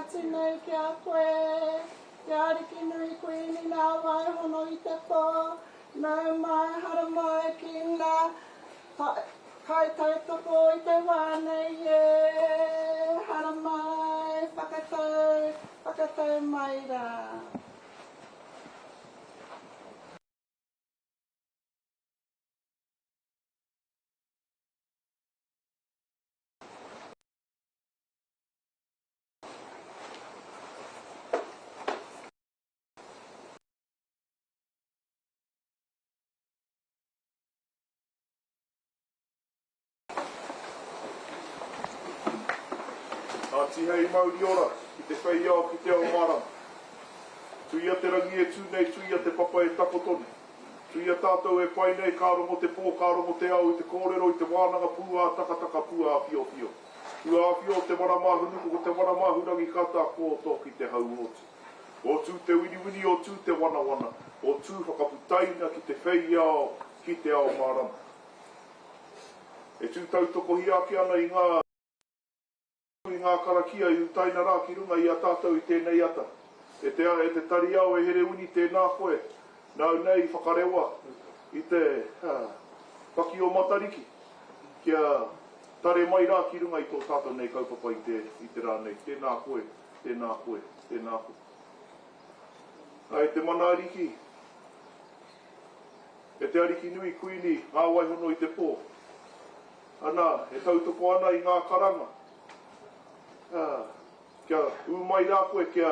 atu nei ki a koe, te Ariki nui Kuini nā Waihono i te pō, nau mai haramai ki ngā kaitautoko i te wā nei e, haramai, whakatau, whakatau mai rā. Ka tihei mauri ora ki te whei ao ki te ao marama. Tuia te rangi e tū nei tuia te papa e takoto nei. Tuia tātou e pai nei ka rongo te pō ka rongo te ao i te kōrero i te wānanga pū-ā-takataka pū-ā-whiowhio. Pū-ā-whio o te marama-ahunuku ko te marama-ahurangi ka tā kōtō ki te hau o Tū. O Tū te winiwini o Tū te wanawana o Tū whakaputaina ki te whei ao ki te ao mārama. E tū tautokohia ake ana i ngā. I ngā karakia i utaina rā ki runga i a tātou i tēnei ata. E te, e te tari ao e Herewini tēnā koe, nāu nei i whakarewa i te paki o Matariki kia tare mai rā ki runga i tō tātou nei kaupapa i te, i te rā nei. Tēnā koe, tēnā koe, tēnā koe. Ā, e te mana ariki, e te ariki nui Kuini ngā waihono i te pō. Ana, e tautoko ana i ngā karanga, ā, kia ū mai rā koe, kia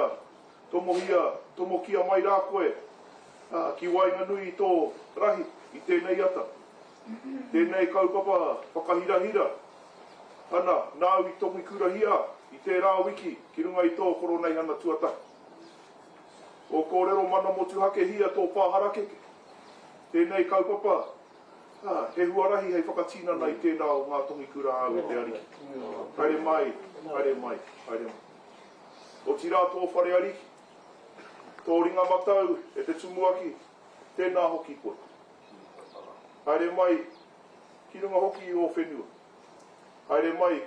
tomohia, tomokia mai rā koe, ā, ki waenganui i tō rahi i tēnei ata, tēnei kaupapa whakahirahira, ana, nāu i tongikurahia i tērā wiki ki runga i tō Koroneihana tuatahi. Ō kōrero mana motuhakehia tō pā harakeke, tēnei kaupapa, Ā, he huarahi hei whakatinana i tēnā o ngā tongikura āu e te Ariki. Haere mai, haere mai, haere mai. Otirā tō whare ariki, tō ringa matau e te tumuaki, tēnā hoki koe. Haere mai ki runga hoki i ō whenua. Haere mai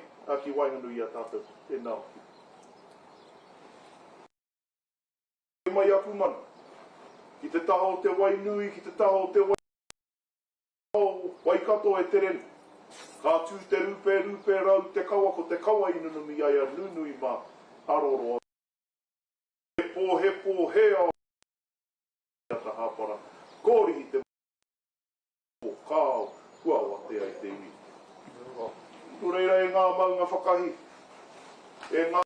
ki waenganui i a tātou, tēnā hoki. Mai aku mana. Ki te taha o te wai nui, ki te taha o te wai o Waikato e tere nei. Ka tū te rūpē, rūpē rau te kawa, ko te kawa i nunumi ai a Nunui mā, a Roroa. He pō, he pō, he ao ata hāpara, kōrihi te pō, kāo, kua awatea i te iwi. Nō reira e ngā maunga whakahi, e ngā.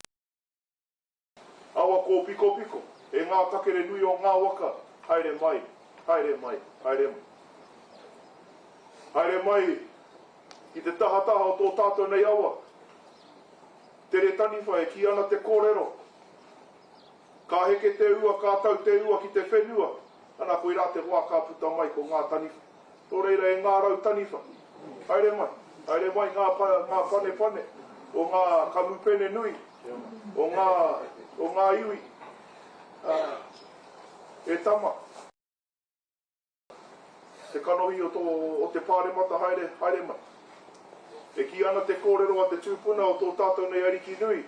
Awa kōpikopiko, e ngā takere nui o ngā waka, haere mai, haere mai, haere mai. Haere mai ki te tahataha o tō tātou nei awa. Tere taniwha e kī ana te kōrero. Ka heke te ua, ka tau te ua ki te whenua, ana koirā te wā ka puta mai ko ngā taniwha. Nō reira e ngā rau taniwha, haere mai, haere mai ngā, ngā panepane o ngā kamupene nui, o ngā, o ngā iwi, ā, e tama. Te kanohi o, tō, o te pāremata haere, haere mai. E kī ana te kōrero a te tūpuna o tō tātou nei ariki nui,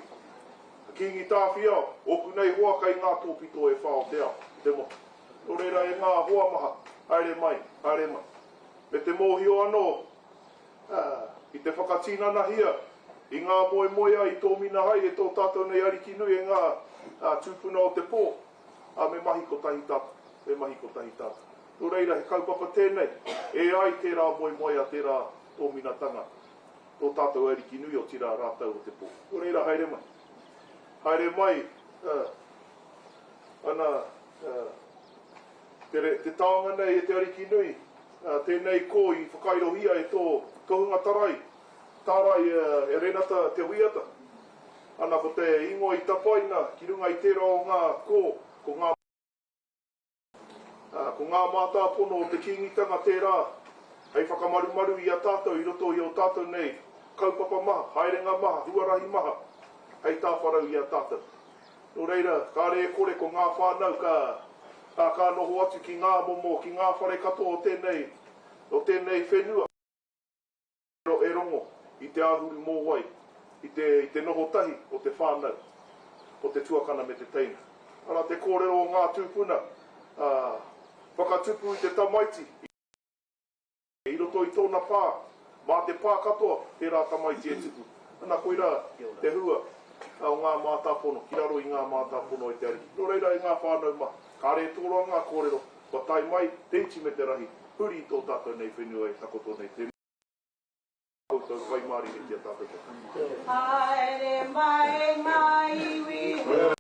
a Kīngi Tāwhiao, ōku nei hoa kei ngā tōpito e whā o te ao, te motu. Nō reira e ngā hoa maha, haere mai, haere mai. Me te mōhio anō, ā, i te whakatinanahia i ngā moemoeā i tōmina ai e tō tātou nei Ariki nui e ngā, ā, tūpuna o te pō, ā, me mahi kotahi tātou, me mahi kotahi tātou. Nō reira, he kaupapa tēnei, e ai tērā moemoeā, tērā tōminatanga, tō tātou Ariki nui, otirā rātou o te pō. Nō reira, haere mai. Haere mai, ā, ana, Te, te taonga nei e te Ariki nui, tēnei kō i whakairohia e tō tohunga tarai, tārai e Renata Te Wīata. Ana ko te ingoa i tapaina ki runga i tērā o ngā kō, ko ngā, ko ngā mātāpono o te Kīngitanga tērā hei whakamarumaru i a tātou i roto i ō tātou nei kaupapa maha, haerenga maha, huarahi maha hei tāwharau i a tātou. Nō reira, kāre e kore ko ngā whānau ka, ā, ka noho atu ki ngā momo, ki ngā whare katoa o tēnei, o tēnei whenua, e rongo i te āhuru mōwai, i te, i te noho tahi o te whānau. o te tuakana me te teina. Arā te kōrero o ngā tūpuna, ā, whakatupu i te tamaiti i roto i tōna pā, mā te pā katoa tērā tamaiti e tupu. Ana koirā te hua o ngā mātāpono, ki raro i ngā mātāpono e te Ariki. Nō reira e ngā whānau mā, kāre e toroa ngā kōrero, kua tae mai te iti me te rahi, huri i tō tātou nei whenua e takoto nei. Tēnā koutou whai mārire ki a tātou katoa. Haere mai ngā iwi huri.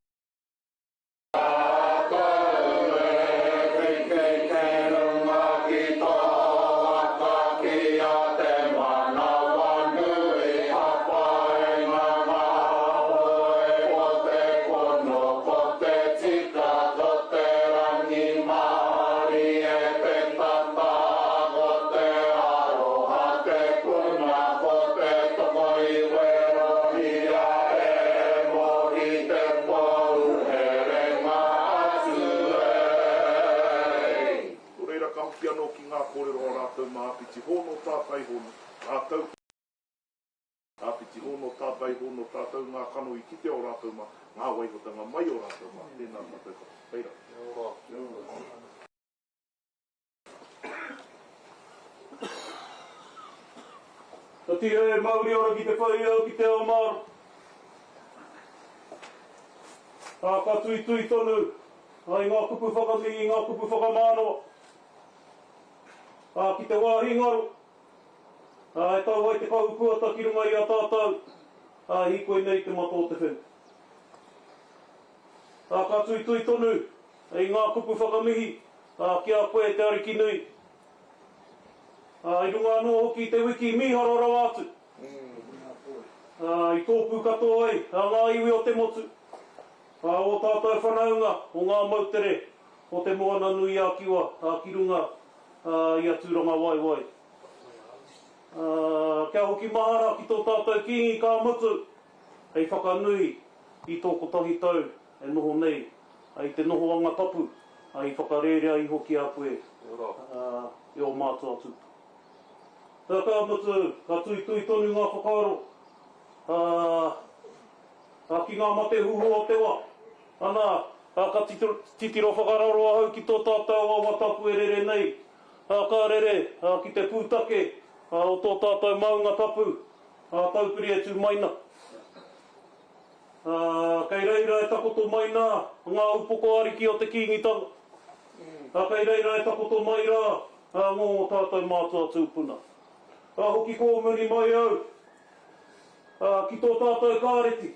Nō reira ka hoki anō ki ngā kōrero a rātou mā Āpiti Hōno Tātai Hōno, rātou ki Āpiti Hōno Tātai Hōno tātou ngā kano i kitea o rātou mā, ngā waihotanga mai o rātou mā, tēnā tātou katoa. Reira. Kia ora. Ka tira e mauri ora ki te whai au ki te ao Māori. Ā, ka tuitui tonu ai ngā kupu whakamihi, ngā kupu whakamānawa. Ā, ki te wāhi ngaro, ā, e tau ai te kahu puata ki runga i a tātou, ā, hīkoi nei te mata o te whenua. Ā, ka tuitui tonu i ngā kupu whakamihi, ā, ki a koe e te Ariki nui. Ā, i runga anō hoki i te wiki mīharo rawa atu. Ā, i tōpū katoa ai a ngā iwi o te motu, ā, ō tātou whanaunga o ngā moutere o Te Moana-nui-a-Kiwa, ā, ki runga, ā, i a Tūrangawaewae. Ā, kia hoki mahara ki tō tātou Kīngi ka mutu, hei whakanui i tō kotahi tau e noho nei i te nohoanga tapu i whakarērea iho ki a koe e ō mātua tūpuna. Ka mutu, ka tuitui tonu ngā whakaaro ki ngā mate huhua o te wā. Ana, ka titiro whakararo ahau ki tō tātou awa tapu e rere nei, ka rere ki te pūtake o tō tātou maunga tapu, Ā, taupiri e tū mai na. Ā, kei reira e takoto mai nā ngā upoko ariki o te Kīngitanga. Ā, kei reira e takoto mai rā ngō ō tātou mātua tūpuna. Ā, hoki kōmuri mai au, ā, ki tō tātou kāreti.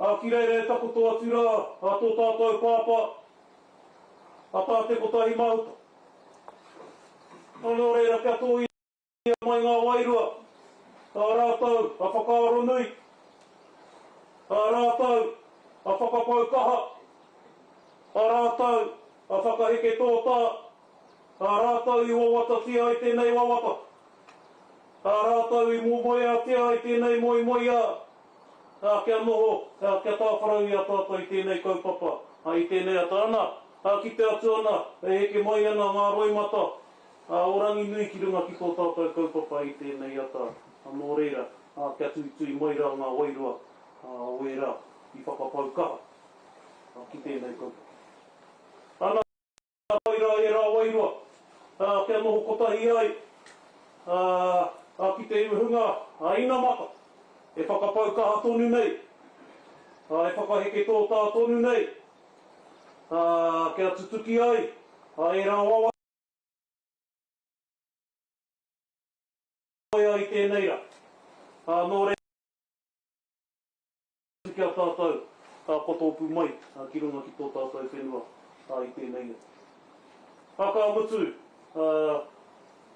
Ā, ki reira e takoto atu rā ā tō tātou pāpā, a Tā Te Kotahi Mahuta. Nō reira, kia tōia. Mai ngā wairua, ā rātou a whakaaro nui, ā rātou a whakapau kaha, ā rātou a whakaheke tōtā, ā rātou i wawatatia ai tēnei wawata, ā rātou i moemoeātia ai tēnei moemoeā, ā, kia noho, ā, kia tāwharau i a tātou i tēnei kaupapa, ā, i tēnei ata. Ana, ā, kite atu ana, e heke mai ana ngā roimata, Ā, o Ranginui ki runga ki tō tātou kaupapa i tēnei ata, ā, nō reira, ā, kia tuitui mai rā ngā wairua, ā, o ērā i whakapau kaha, ā, ki tēnei kaupapa. Ana, koirā ērā wairua, ā, kia noho kotahi ai, ā, ā, ki te hunga, ā, inamata, e whakapau kaha tonu nei, ā, e whakaheke tōtā tonu nei, ā, kia tutuki ai, ā, ērā wawata. I tēnei rā. Ā, nō reira ki a tātou, ā, kua tōpū mai ki runga ki tō tātou whenua, ā, i tēnei rā. Ā, ka mutu, ā,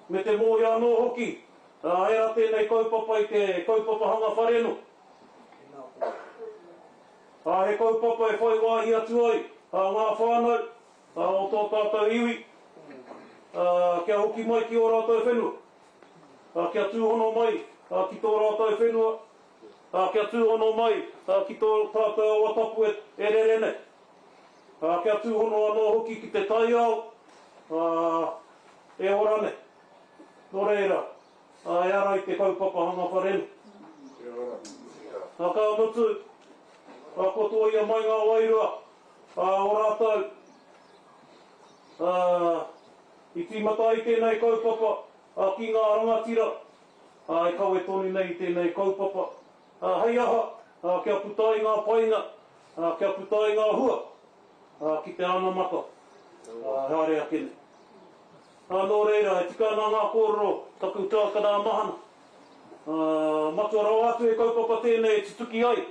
me te mōhio anō hoki, ā, ehara tēnei kaupapa i te kaupapa hanga whare noa. Ā, he kaupapa e whai wāhi atu ai, ā, ngā whānau, ā, o tō tātou iwi, ā, kia hoki mai ki ō rātou whenua, ā, kia tūhono mai, ā, ki tō rātou whenua, ā, kia tūhono mai, ā, ki tō tātou awa tapu e, e rere nei, ā, kia tūhono anō hoki ki te taiao, ā, e ora nei. Nō reira, ā, e ara i te kaupapa hanga whare nei. Ā, ka mutu. Kua tōia mai ngā wairua o rātou i tīmata ai tēnei kaupapa ki ngā rangatira e kawe tonu nei i tēnei kaupapa. Hei aha, kia puta ai ngā painga, kia puta ai ngā hua ki te anamata haere ake nei. Nō reira, e tika ana ngā kōrero taku tuakana a Mahana. Matua rawa atu he kaupapa tēnei e tutuki ai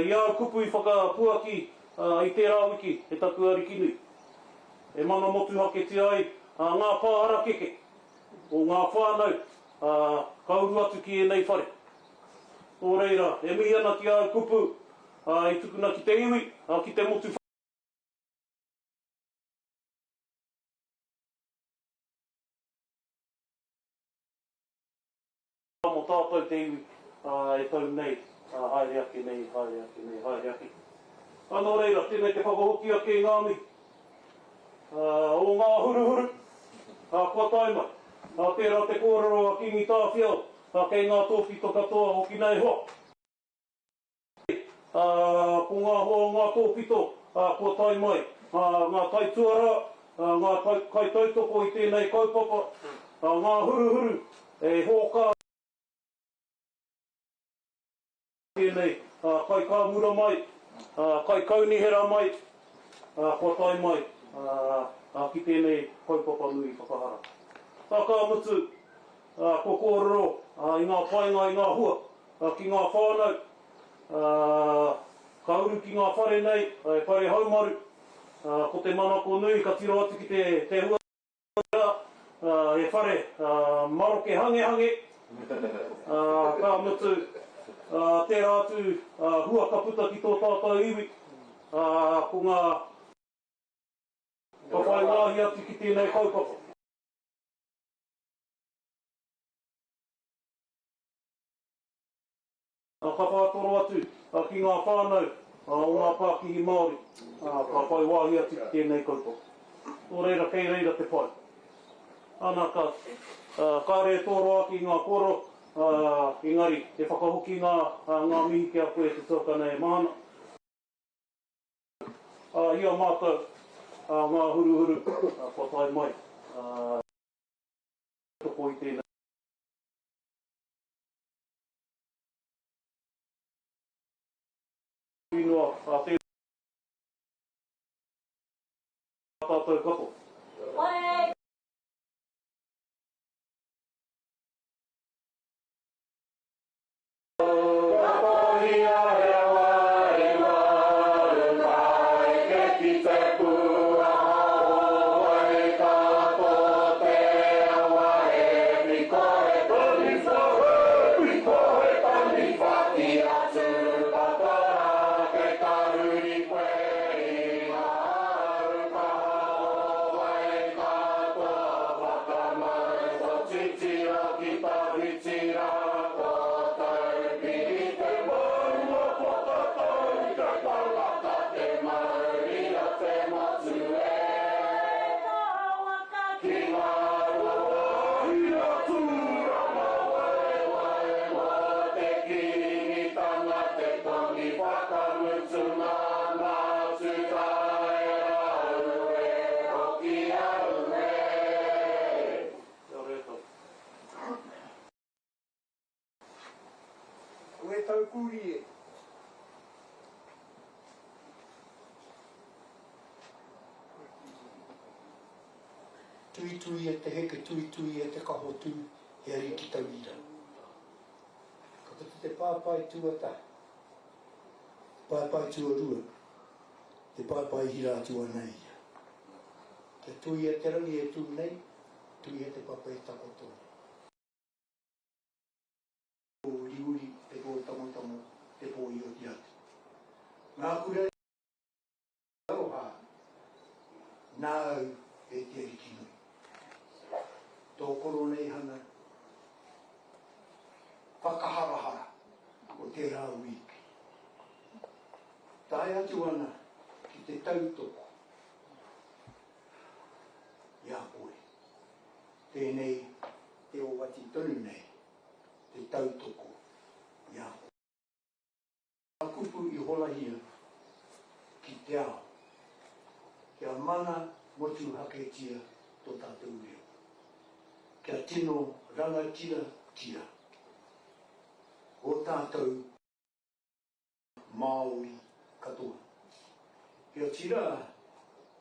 i āu kupu i whakapuaki i tērā wiki e taku Arikinui. E mana motuhaketia ai ngā pā harakeke o ngā whānau ka uru atu ki ēnei whare. Nō reira, e mihi ana ki āu kupu i tukuna ki te iwi, ki te motu Mō tātou te iwi e tau nei, haere ake nei, haere ake nei, haere ake. Nō reira, tēnei te whakahoki ake i ngā mihi o ngā huruhuru kua tae mai. Tērā te kōrero a Kīngi Tāwhiao, kei ngā tōpito katoa hoki nei hoa. Ko ngā hoa o ngā tōpito kua tae mai, ngā taituarā, ngā kaitautoko i tēnei kaupapa, ngā huruhuru e hōkā tēnei kaikāmura mai, kaikaunihera mai, kua tae mai ki tēnei kaupapa nui whakahara. Ka mutu, kua kōrero i ngā painga, i ngā hua ki ngā whānau, ka uru ki ngā whare nei, he whare haumaru, ko te manako nui ka tiro atu ki te hua rā, he whare maroke hangehange, ka mutu, tērā atu hua ka puta ki tō tātou iwi, ko ngā. Ka whai wāhi atu ki tēnei kaupapa. Ka whātoro atu ki ngā whānau o ngā pākihi Māori ka whai wāhi atu ki tēnei kaupapa. Nō reira, kei reira te pai. Ana, ka, kāre e tōroa ake i ngā kōrero, engari he whakahoki ngā, ngā mihi ki a koe e te tuakana e Mahana. I a mātou, ngā huruhuru kua tae mai, toko i tēnei. Inoa a tēnā tātou katoa. Whakatōhia he wairua ka eke ki te pūaha o Waikato te awa e piko he taniwha he piko he taniwha ki a Tūpata rā kei tahuri koe i ngā au kaha o Waikato whakamau tō titiro ki tawhiti rā ko Taupiri te maunga potatau te tangata te mauri o te motu e Ki ngā wāhi a Tūrangawaewae mō te Kīngitanga te tangi whakamutunga mā Tūtaera aue hoki aue. Kia ora e tau. Ko e tau kuri e. Tuituia te heke, tuituia te kaho tū, he ariki tauira. Ka puta te paepae tuatahi, te paepae tuarua, te paepae hira atu ana ia. Kia tuia te rangi e tū nei, tuia te papa e takoto nei. Pō uriuri, te pō tangotango, te pō i oti atu. Ngā kura aroha, nāu e te Ariki nui. Tō koroneihana whakaharahara o tērā wīki. Tae atu ana ki te tautoko i a koe. Tēnei te oati tonu nei te tautoko i a koe. Ngā kupu i. te ao, kia mana motuhaketia tō tātou reo, kia tino rangatiratia ō tātou Māori katoa. Heoti rā,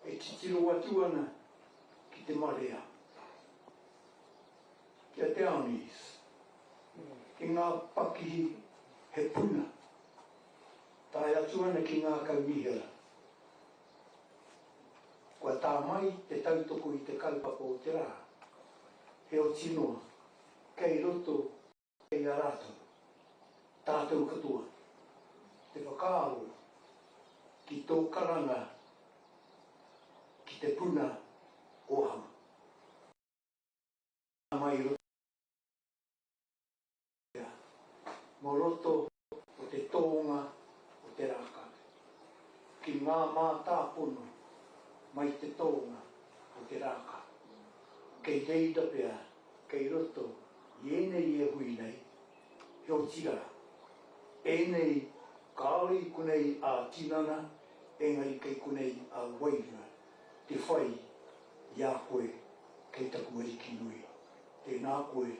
e titiro atu ana ki te marea, ki a Downies, ki ngā pakihi he puna, tae atu ana ki ngā kaunihera. Kua tā mai te tautoko i te kaupapa o te rā, heoti noa, kei roto i a rātou, tātou katoa, te whakaaro ki tō karanga ki te puna ōhanga. Mai i roto mō roto o te tōnga o te rākau, ki ngā mātāpono mai te tōnga o te rākau. Kei reira pea Kei roto i ēnei e hui nei, heoti rā, ēnei kāore i konei ā-tinana, engari kei konei ā-wairua, te whai i a koe kei taku Ariki nui. Tēnā koe,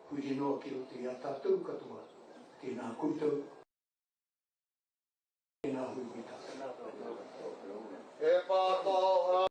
huri noa ki roto i a tātou katoa, tēnā koutou, tēnā huihui tātou. He pātō.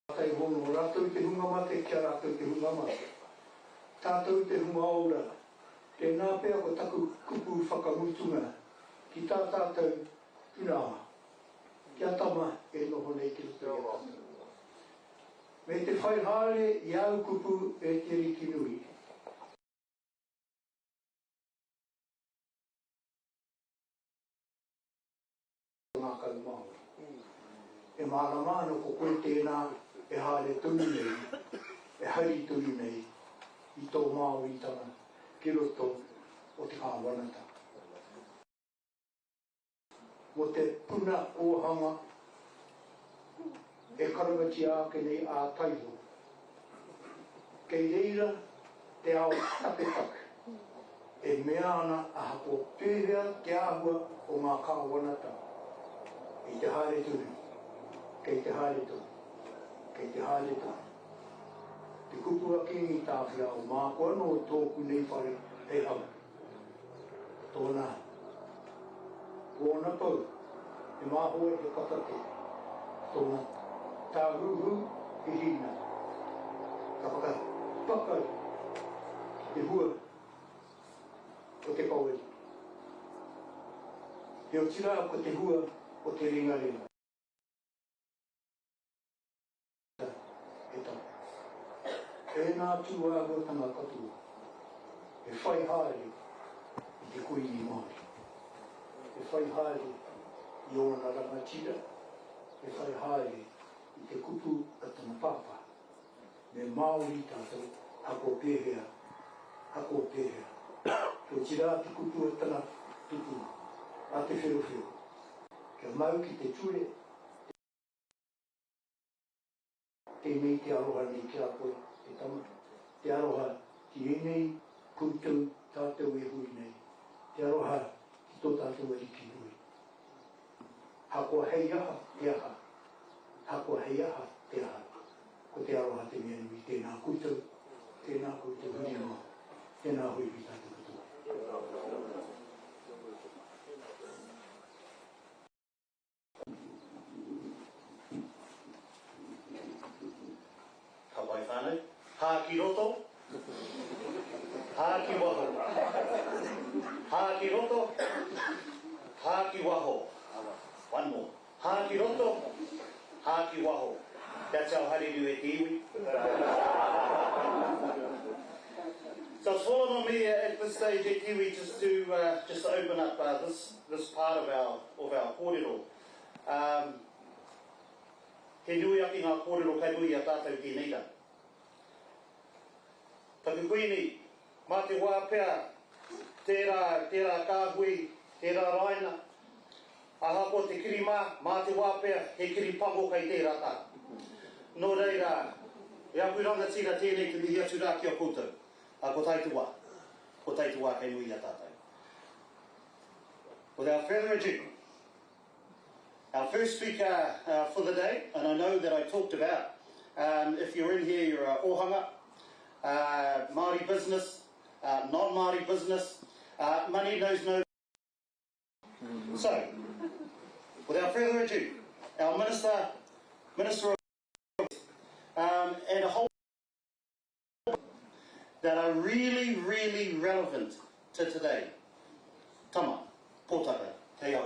Tātai hono, rātou te hunga mate ki a rātou te hunga mate. Tātou te hunga ora, tēnā pea ko taku kupu whakamutunga ki tā tātou puna, ki a Tama e noho nei ki roto i a tātou. Me te whai haere i āu kupu e Te Arikinui. Ngākau Māori. E mārama ana ko koe tēnā e haere tonu nei, e hari tonu nei i tō Māoritanga ki roto o te kāwanatanga. Mō te puna ōhanga e karangatia ake nei a Taiho. Kei reira te ao taketake e mea ana ahakoa pēhea te āhua o ngā kāwanatanga, i te haere tonu, kei te haere tonu, kei te haere tonu. Te kupu a Kīngi Tāwhiao, māku anō tōku nei whare hei hanga. Ko tōna, ko ōna pou, he māhoe, he patate, ko tōna tāhuhu, he hīnau. Ka whakapakari ki te hua o te kaweri. Heoti rā ko te hua o te ringaringa he tau. Ēnā tū āhuatanga katoa he whai haere i te Kuini Māori, he whai haere i ōna rangatira, he whai haere i te kupu a tana pāpā. Me Māori tātou, hako pēhea, hako pēhea. Otirā te kupu a tana tupuna, a Te Wherowhero, kia mau ki te ture, te. Tēnei te aroha nei ki a koe, e tama, te aroha ki ēnei koutou tātou e hui nei, te aroha ki tō tātou Ariki nui. Hakoa hei aha te aha, hakoa hei aha te aha, ko te aroha te mea nui, tēnā koutou, tēnā koutou huri noa, tēnā huihui tātou katoa. Ka pai whānau. Hā ki roto, hā ki waho. Hā ki roto, hā ki waho. One more. Hā ki roto, hā ki waho. That's our hareru e te iwi. So it's fallen on me at this stage e te iwi just to, uh, just to open up uh, this, this part of our, of our kōrero. Um, he nui ake ngā kōrero kei muri i a tātou tēnei rā. Taku kuini, mā te wā pea, tērā, tērā kāhui, tērā raina, ahakoa te kiri mā, mā te wā pea, he kiri pango kei tērā taha. Nō reira, e aku rangatira tēnei te mihi atu rā ki a koutou. Ā, ko tae te wā, ko tae te wā kei muri i a tātou. Without further ado, our first speaker uh, for the day, and I know that I talked about, um, if you're in here, you're a ohanga, uh, Māori business, uh, non-Māori business, uh, money knows no... So, without further ado, our Minister, Minister of um, and a whole that are really, really relevant to today. Tama, Pōtaka, kei a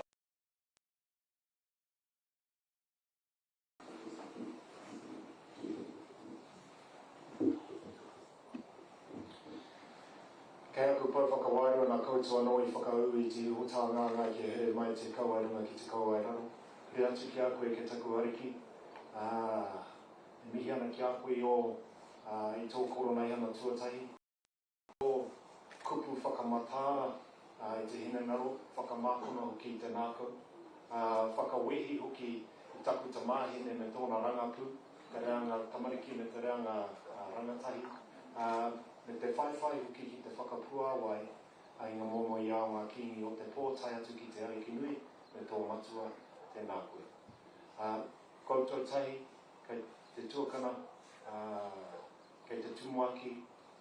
Kei aku pou whakawairua nā koutou anō i whakaū i te iho tāngāngā kia here mai te kauae runga ki te kauae raro. Huri atu ki a koe ke taku Ariki, ā, e mihi ana ki a koe i ō, ā, i tō koroneihana tuatahi, tō kupu whakamataara, ā, i te hinengaro, whakamākona hoki i te ngākau, ā, whakawehi hoki i taku tamāhine me tōna rangapū, te reanga tamariki me te reanga rangatahi, ā, me te whaiwhai hoki ki te whakapuāwai i ngā momo i ao ngā kīngi o te pō tae atu ki te Arikinui me tō matua, tēnā koe. Ā, koutou tahi, kei te tuakana, ā, kei te tumuaki,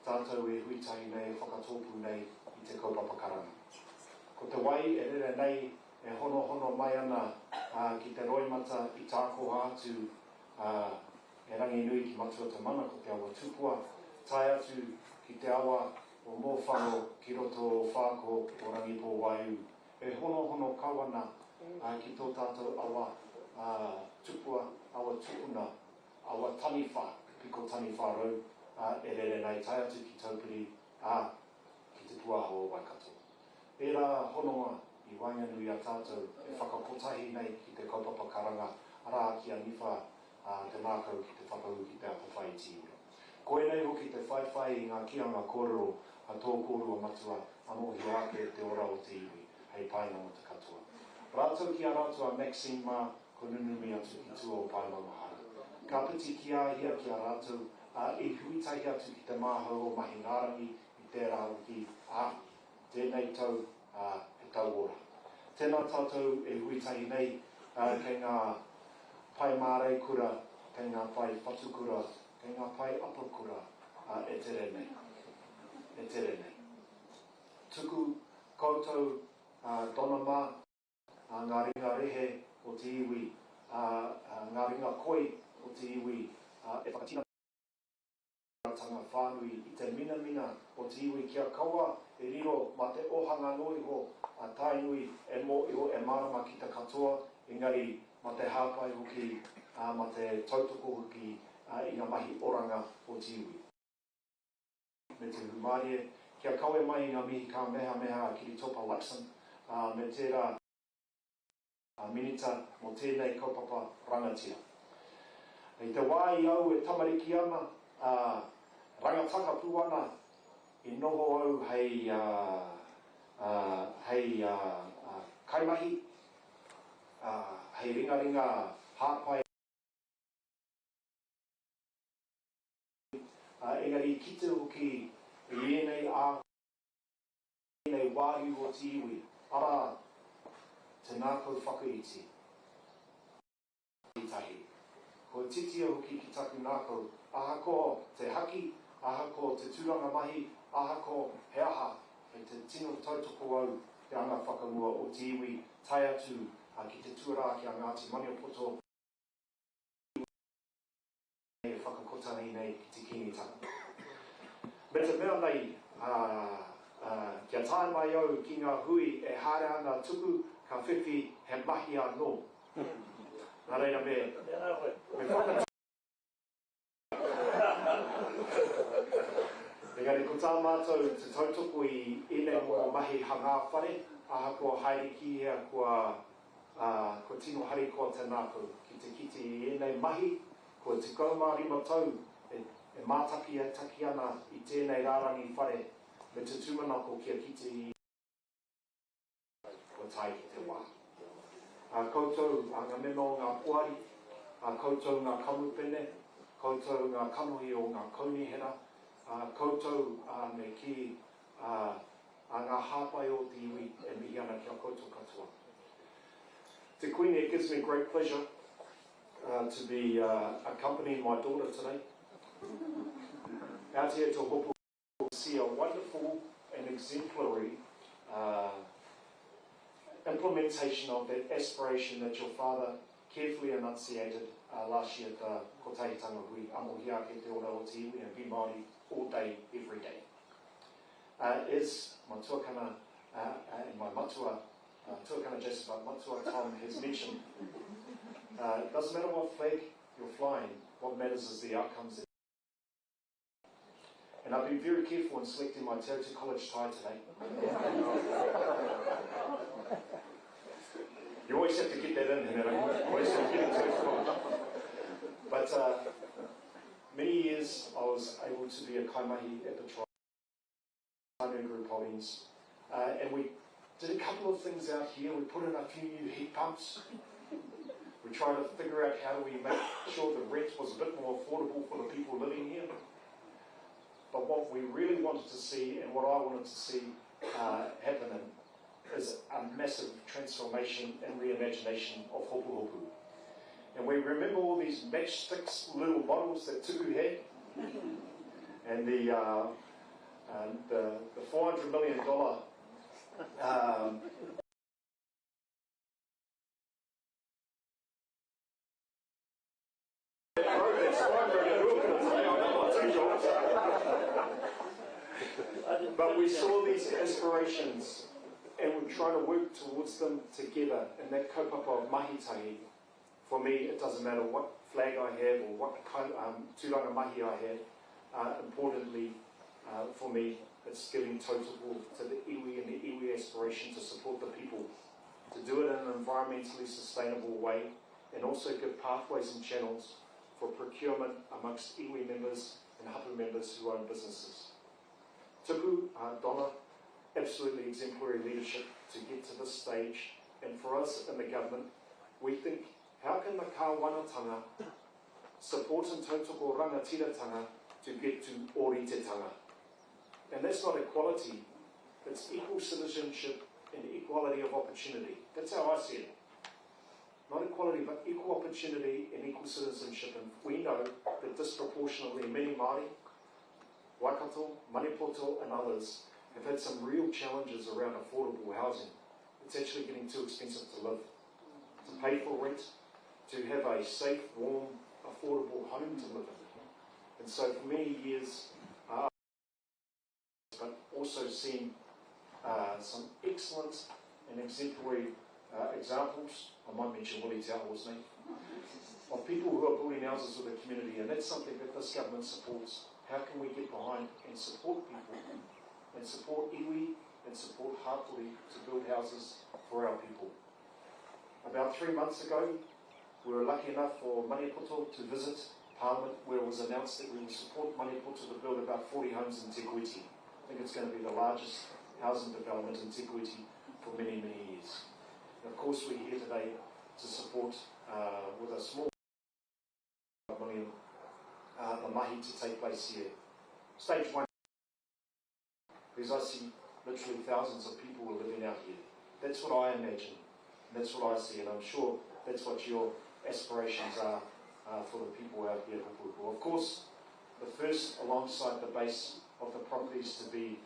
tātou e hui tahi nei, e whakatōpū nei i te kaupapa karanga. Ko te wai e rere nei e honohono mai ana ki te roimata i tākoha atu ā, e Ranginui ki Matua Te Mana ko te awa tupua, tae atu ki te awa o Mōwharo ki roto o Whāko o Rangipō-Waiū. E honohono kau ana ki tō tātou awa tupua, awa tupuna, awa taniwha, piko taniwha rau, e rere nei tae atu ki Taupiri, ā, ki te puaho o Waikato. Ērā hononga i waenganui i a tātou e whakakotahi nei ki te kaupapa karanga, arā, ki a Niwha, ā, te ngākau ki te whakaū ki te atawhai i Tīura. Koinei hoki te whaiwhai i ngā kīanga kōrero a tō kōrua matua anōhia ake te ora o te iwi, hei painga mō te katoa. Rātou ki a rātou a Maxine mā, ko nunumi atu ki tua o Paemaumahara. Ka piti ki a ia ki a rātou, ā, i hui tahi atu ki te māhau o Mahingārangi i tērā wiki, ā, tēnei tau, ā, he tau ora. Tēnā tātou e hui tahi nei, ā, kei ngā pae māreikura, kei ngā pae whatukura, kei ngā pae apakura, ā, e tere nei. E tere nei. Tuku koutou, ā, Donna mā, ā, ngā ringa rehe o te iwi, ā, ngā ringa koi o te iwi, ā, e whakatinana. Tanga whānui i te minamina o te iwi kia kaua e riro mā te ohanga noa iho a Tainui e mōhio e mārama ki te katoa engari mā te hāpai hoki, ā, mā te tautoko hoki i ngā mahi oranga o te iwi. Me te hūmārie kia kawe mai i ngā mihi kāmehameha a Kiritopa Luxon, ā, me tērā. Minita mō tēnei kaupapa rangatira. I te wā i au e tamariki ana, ā, rangatakapu ana, i noho au hei, ā, ā, hei, ā, kaimahi, ā, hei ringaringa hāpai. Engari i kite hoki i ēnei āhua, ēnei wāriu o te iwi, arā, te ngākau whakaiti. Tahi. Kua titia hoki ki taku ngākau, ahakoa te haki, ahakoa te tūranga mahi, ahakoa he aha, kei te tino tautoko au te anga whakamua o te iwi, tae atu ki te tuarā ki a Ngāti Maniapoto, iwi e whakakotahi nei ki te Kīngitanga. Me te mea nei, kia tae mai au ki ngā hui e haere ana tuku, ka whiwhi he mahi anō. Nā reira me, me whakatū. Engari ko tā mātou te tautoko i ēnei momo mahi hangā whare, ahakoa haere ki hea kua, ā, kua tino harikoa te ngākau ki te kite i ēnei mahi, kua 15 tau e, e mātaki ana i tēnei rārangi whare me te tūmanako kia kite i. Kua tae ki te wā. Ā koutou, ā ngā mema o ngā poari, ā koutou ngā kamupene, koutou ngā kanohi o ngā kaunihera, ā koutou, ā, me kī, ā, ā ngā hāpai o te iwi e mihi ana ki a koutou katoa. Te Kuini, it gives me great pleasure uh, to be uh, accompanying my daughter today out here to Hopu see a wonderful and exemplary uh, implementation of that aspiration that your father carefully enunciated uh, last year at the Kotahitanga Hui, Amohia ake te ora o te iwi and be Māori all day, every day. Uh, as my tuakana uh, uh, and my matua, uh, tuakana Joseph, matua Tom has mentioned, uh, it doesn't matter what flag you're flying, what matters is the outcomes that And I've been very careful in selecting my Te Aute College tie today. you always have to get that in, Hinera. Always have to get it to college. But uh, many years I was able to be a kaimahi at the Tainui Group Holdings. Uh, and we did a couple of things out here. We put in a few new heat pumps. We tried to figure out how do we make sure the rent was a bit more affordable for the people living here. But what we really wanted to see and what I wanted to see uh, happen is a massive transformation and reimagination of Hopuhopu. And we remember all these matchsticks little models that Tuku had and the, uh, um, the, the $400 million um, But we saw these aspirations and we're trying to work towards them together. And that kaupapa of mahitahi, for me, it doesn't matter what flag I have or what kind, um, tūranga mahi I have. Uh, importantly, uh, for me, it's giving tautoko to the iwi and the iwi aspiration to support the people, to do it in an environmentally sustainable way, and also give pathways and channels for procurement amongst iwi members and hapu members who own businesses. Tuku, uh, Donna, absolutely exemplary leadership to get to this stage. And for us in the government, we think, how can the kāwanatanga support and tautoko rangatiratanga to get to oritetanga? And that's not equality, it's equal citizenship and equality of opportunity. That's how I see it. Not equality, but equal opportunity and equal citizenship. And we know that disproportionately many Māori, Waikato, Maniapoto and others have had some real challenges around affordable housing. It's actually getting too expensive to live, to pay for rent, to have a safe, warm, affordable home to live in. And so for many years, uh, but also seen uh, some excellent and exemplary uh, examples. I might mention Willie Towers name, of people who are building houses with the community, and that's something that this government supports. How can we get behind and support people, and support iwi, and support hapori to build houses for our people? About three months ago, we were lucky enough for Maniapoto to visit Parliament, where it was announced that we will support Maniapoto to build about 40 homes in Te Kuiti. I think it's going to be the largest housing development in Te Kuiti for many, many years. And of course, we're here today to support uh, with a small million uh, the mahi to take place here. Stage one, because I see literally thousands of people are living out here. That's what I imagine, and that's what I see, and I'm sure that's what your aspirations are uh, for the people out here at Hopuhupu. Of course, the first alongside the base of the properties to be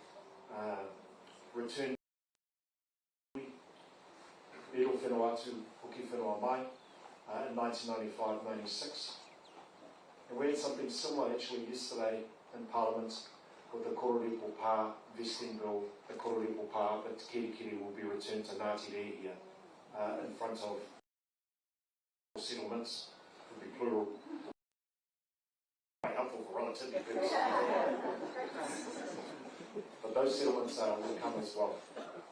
uh, returned Riro whenua atu, hoki whenua mai, uh, in 1995-96. And we had something similar actually yesterday in Parliament with the Kororipo Pā vesting bill, the Kororipo Pā at Kirikiri will be returned to Ngāti Rehia uh, in front of settlements, would be plural. Quite helpful for relativity purposes. but those settlements uh, will come as well.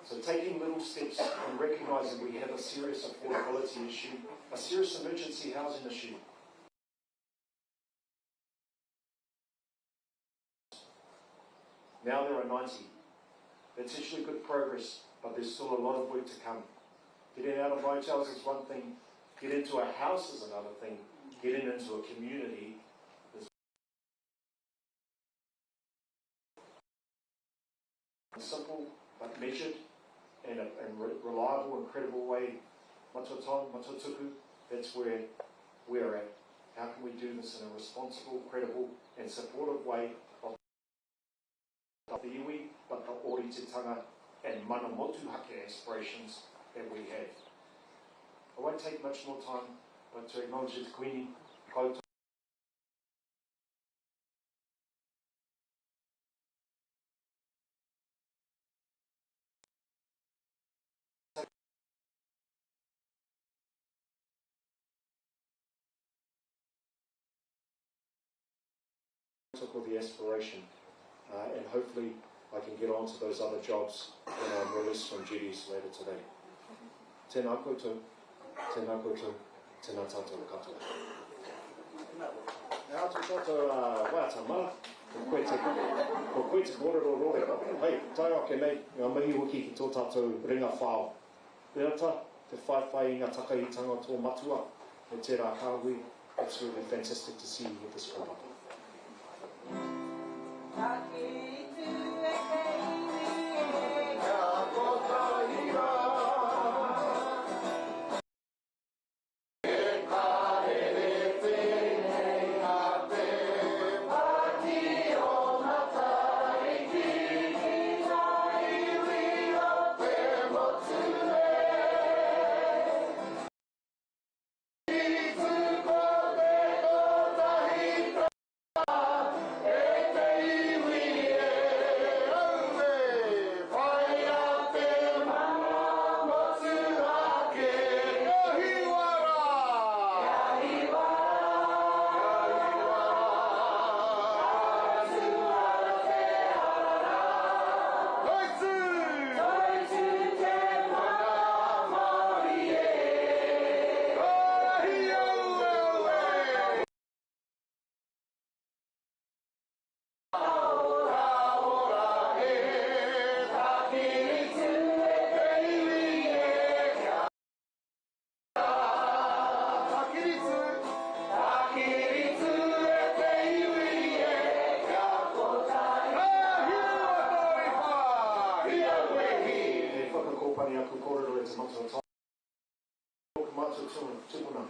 So taking little steps and recognising we have a serious affordability issue, a serious emergency housing issue. Now there are 90. That's actually good progress, but there's still a lot of work to come. Getting out of motels is one thing, get into a house is another thing, getting into a community is simple but measured and a and re reliable and credible way. Matua Tom, Matua Tuku, that's where we're at. How can we do this in a responsible, credible and supportive way of the iwi, but the ōritetanga and mana motuhake aspirations that we have. I won't take much more time, but to acknowledge the Queenie, koutou, took the aspiration uh, and hopefully I can get on to those other jobs when I'm released from duties later today. Tēnā koutou, tēnā koutou, tēnā tātou katoa. E atu tātou uh, waiata mara, ko koe te, ko koe te kōrero rōreka. Hei, tae ake nei, ngā mihi hoki ki tō tātou ringa whao. Reata, te whaiwhai i ngā takahitanga tō matua, me tērā kāhui, absolutely fantastic to see you with this kaupapa. E whakakōpani aku kōrero e te Matua Tom. Tōku mātua tupuna,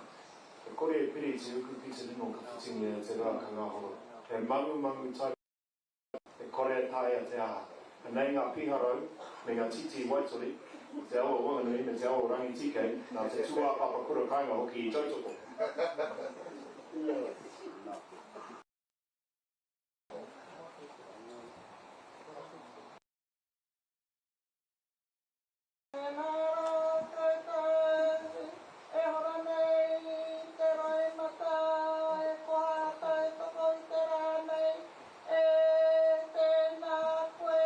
e kore e piri te uku ki te rino ka whitingia e te rā ka ngahoro. He mangumangu tae e kore e taea te aha. Anei ngā piharau me ngā tītī waitori o te awa o Wanganui me te awa o Rangitīkei nā te tūāpapa kura kāinga hoki i tautoko. Tēnā rā koutou, e hora nei te roimata e koha tautoko i te rā nei, e tēnā koe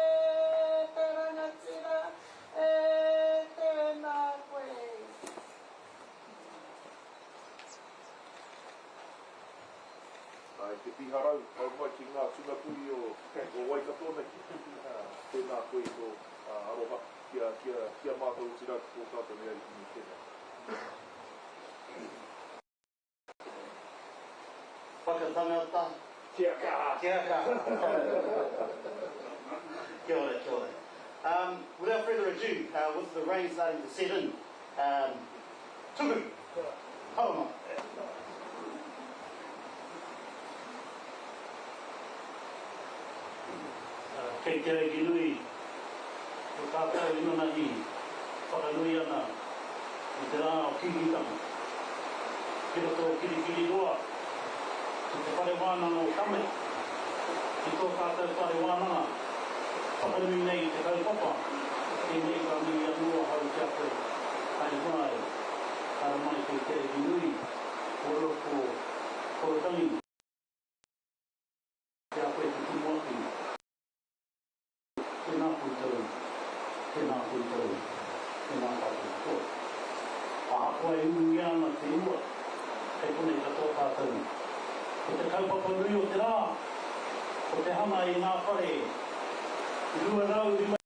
te rangatira, e tēnā koe. Ā, e te piharau, tau mai ki ngā tunapuri o, o Waikato nei. Tēnā koe i tō aroha ki a, ki a, ki a mātou otirā ki tō tātou nei Ariki nui. Tēnā. Whakatangata. Kia kaha. Kia kaha. Kia ora, kia ora. Um, without further ado, uh, with the rain starting to set in, um, tuku, haramai. Kei te Ariki nui ko tātou inanahi whakanui ana i te rā o Kīngitanga ki roto o Kirikiriroa, ki te whare wānanga o Tame, ki tō tātou whare wānanga whakanui nei i te kaupapa, tēnei ka mihi anō ahau ki a koe, haere mai, haramai kei te Ariki nui, kōrero ko Korotangi. Ki a koe te tumuaki. Tēnā koutou, tēnā koutou, tēnā tātou katoa. Ahakoa e ūngia ana te ua, kei konei katoa tātou. Ko te kaupapa nui o te rā, ko te hanga i ngā whare 250.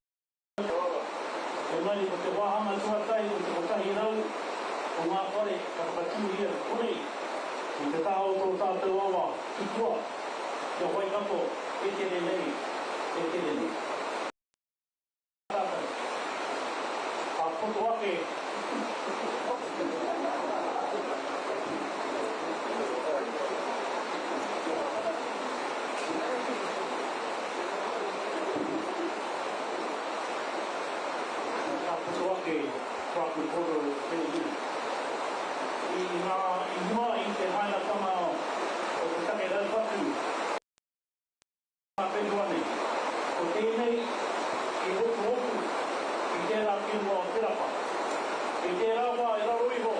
Engari ko te wāhanga tuatahi o te 100 o ngā whare ka whakatūria ki konei, i te taha o tō tātou awa tupua, ki a Waikato e tere nei, e tere nei. Tātou. Ka poto ake. Ka poto ake tāku kōrero i tēnei. I ngā, i mua i te hainatanga o te take raupatu, ngā whenua nei. Ko tēnei i hopuhopu i tērā whenua o Te Rapa. I tērā wā i raro iho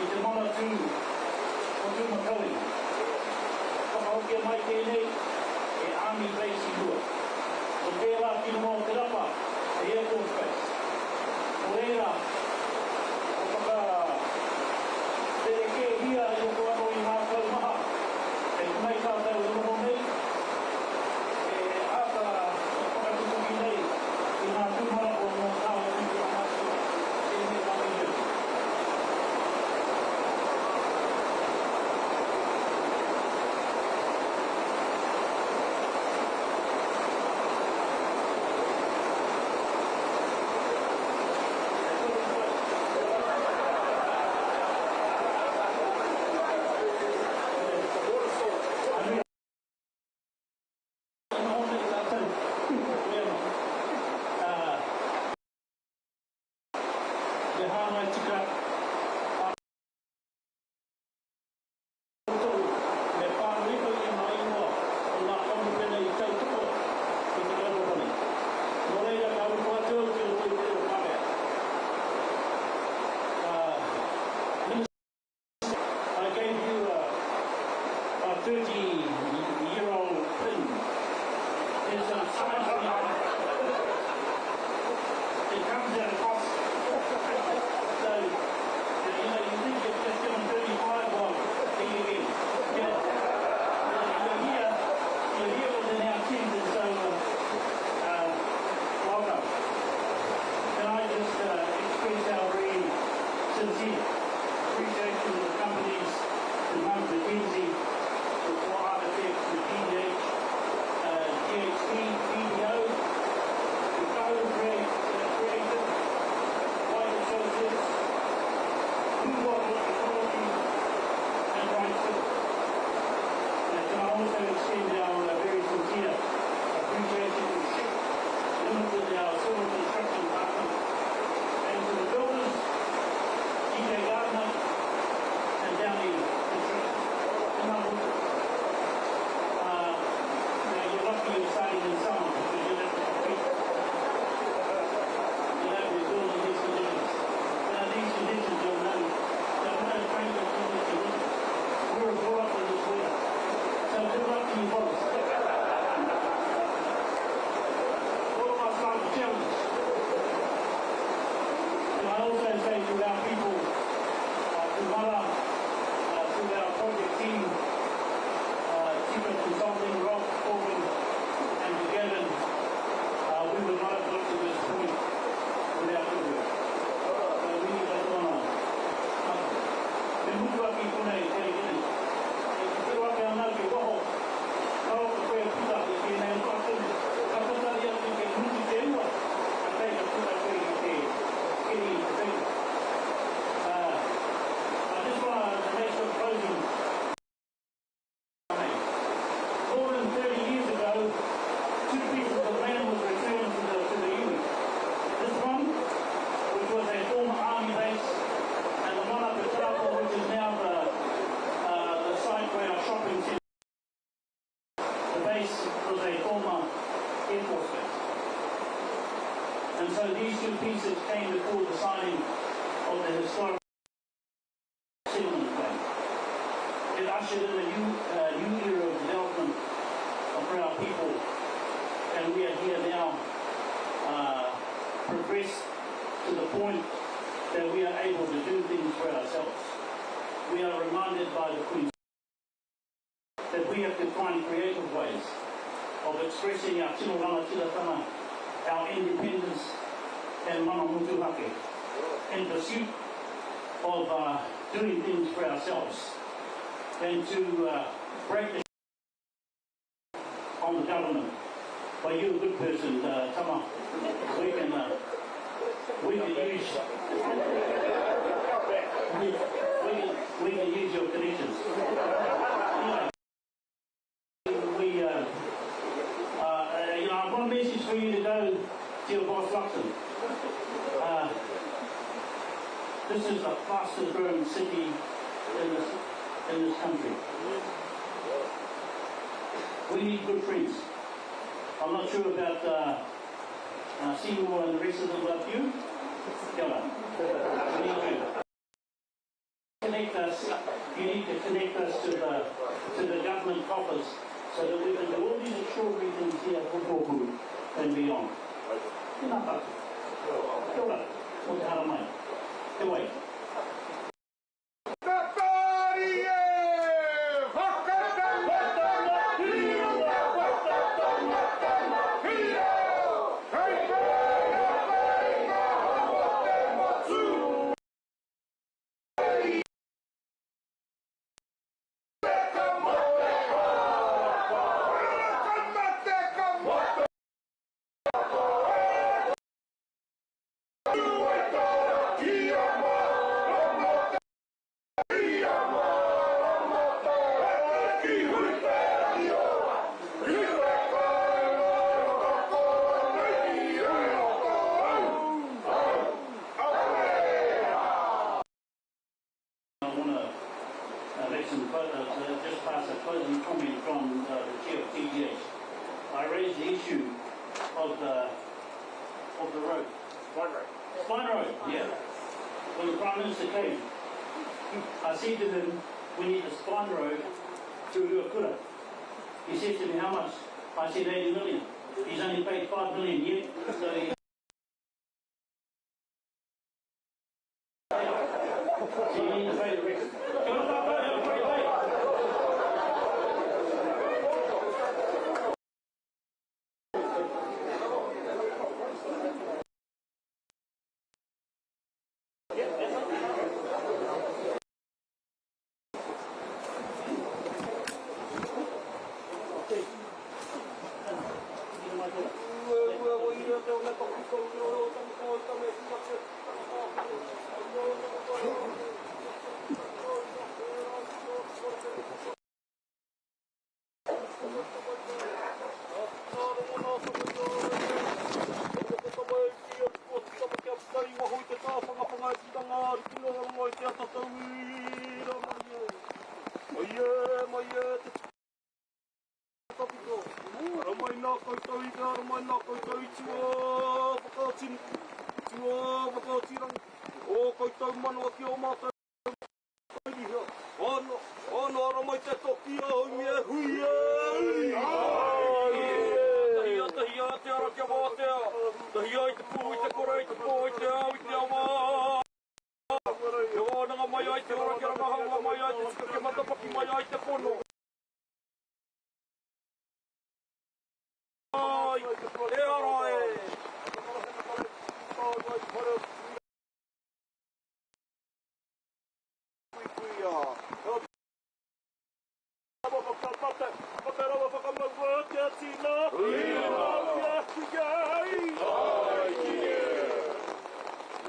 i te manatū o Tūmatauenga. Whakahokia mai tēnei e Army Base i mua. Ko tērā whenua o Te Rapa te Air Force Base. Nō reira, kua whakarerekēhia i roto anō i ngā tau maha, kei konei tātou e noho nei, e āta whakatutuki nei i ngā tūmanako mō tā o tūpuna mātua, tēnei wā mihi atu. Me hāngai tika a koutou, me pānui koe i ngā ingoa o ngā kamupene i tautoko i te kaupapa nei. Nō reira ka ruku atu au ki roto i te reo Pākehā. Minister, I gave you a a 30 year old pin. There's some science behind it. It comes at a cost. So, you know, you think you've just given 35, well, think again. Yeah. You're here, you're here within our tent, and so, uh, welcome. Can I just uh, express our very sincere appreciation to the companies, to Mount McKenzie, the Four Architects, the GDH, uh, GHD, BDO, the Code Creative, so these two pieces came before the signing of the historic settlement plan. It ushered in a new, new era of development for our people, and we are here now uh, progressed to the point that we are able to do things for ourselves. We are reminded by the Queen that we have to find creative ways of expressing our tino rangatiratanga, our independence and mana motuhake in pursuit of uh, doing things for ourselves and to uh, break the on the government. But you're a good person, uh, Tama. We can, uh, we can use we, we, can, we can use your connections. Anyway, we, uh, uh, you know, I've got a message for you to go to your boss, Luxon. Uh, this is the fastest growing city in this, in this country. We need good friends. I'm not sure about uh, uh, Seymour and the rest of them, but you, Kia ora. We need you. Connect us. You need to connect us to the to the government coffers so that we can do all these extraordinary things here at Pukohu and beyond. Tēnā tātou. Kia ora. O te haramai. Te wai. I want to uh, make some, uh, just pass a closing comment from uh, the chair of TGH. I raised the issue of the of the road. Spine Road. Spine Road, yeah. When the Prime Minister came, I said to him, we need a spine road to Ruakura. He said to me, how much? I said 80 million. He's only paid 5 million yet, so he So you need to pay the rest. Kia ora tātou, have a great day.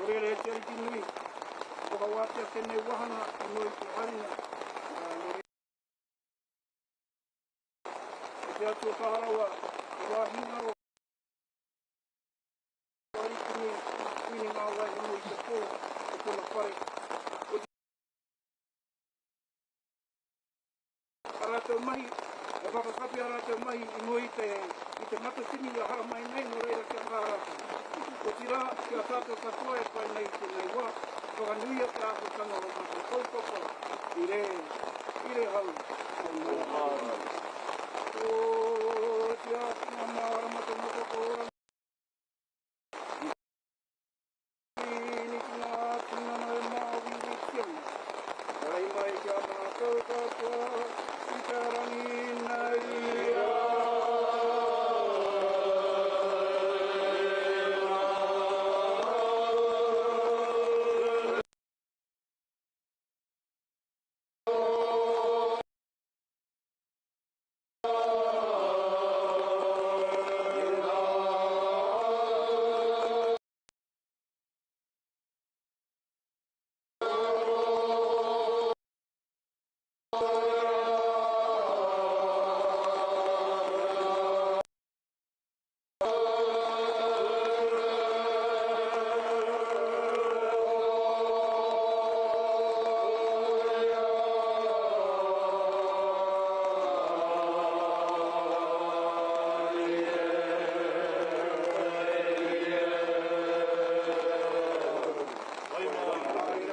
Nō reira e te Ariki nui, whakawātea tēnei wāhanga i mua i te haerenga, ā, nō reira, e te Atua kaha rawa, te wāhi ngaro, Ariki nui, Kuini ngā wai hono i te pō, o tōna whare, o A rātou mahi, e whakakapi a rātou mahi i mua i te, i te matatini e haramai nei, nō reira kia kaha rātou. Otirā, ki a tātou katoa e whai nei i tēnei wā, whakanuia te āhuatanga o mātou kaupapa i re, i re hau, hei mārama. Ko te ākonga mārama te matakohoranga i Tīni ki ngā tinana e māuiuitia ana, Pai mai ki a mātou katoa i te rangi nei.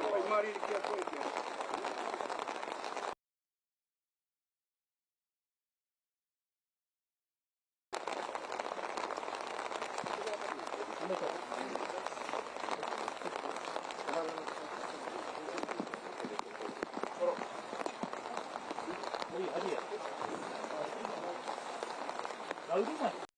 Pai mārire ki a koe ki a.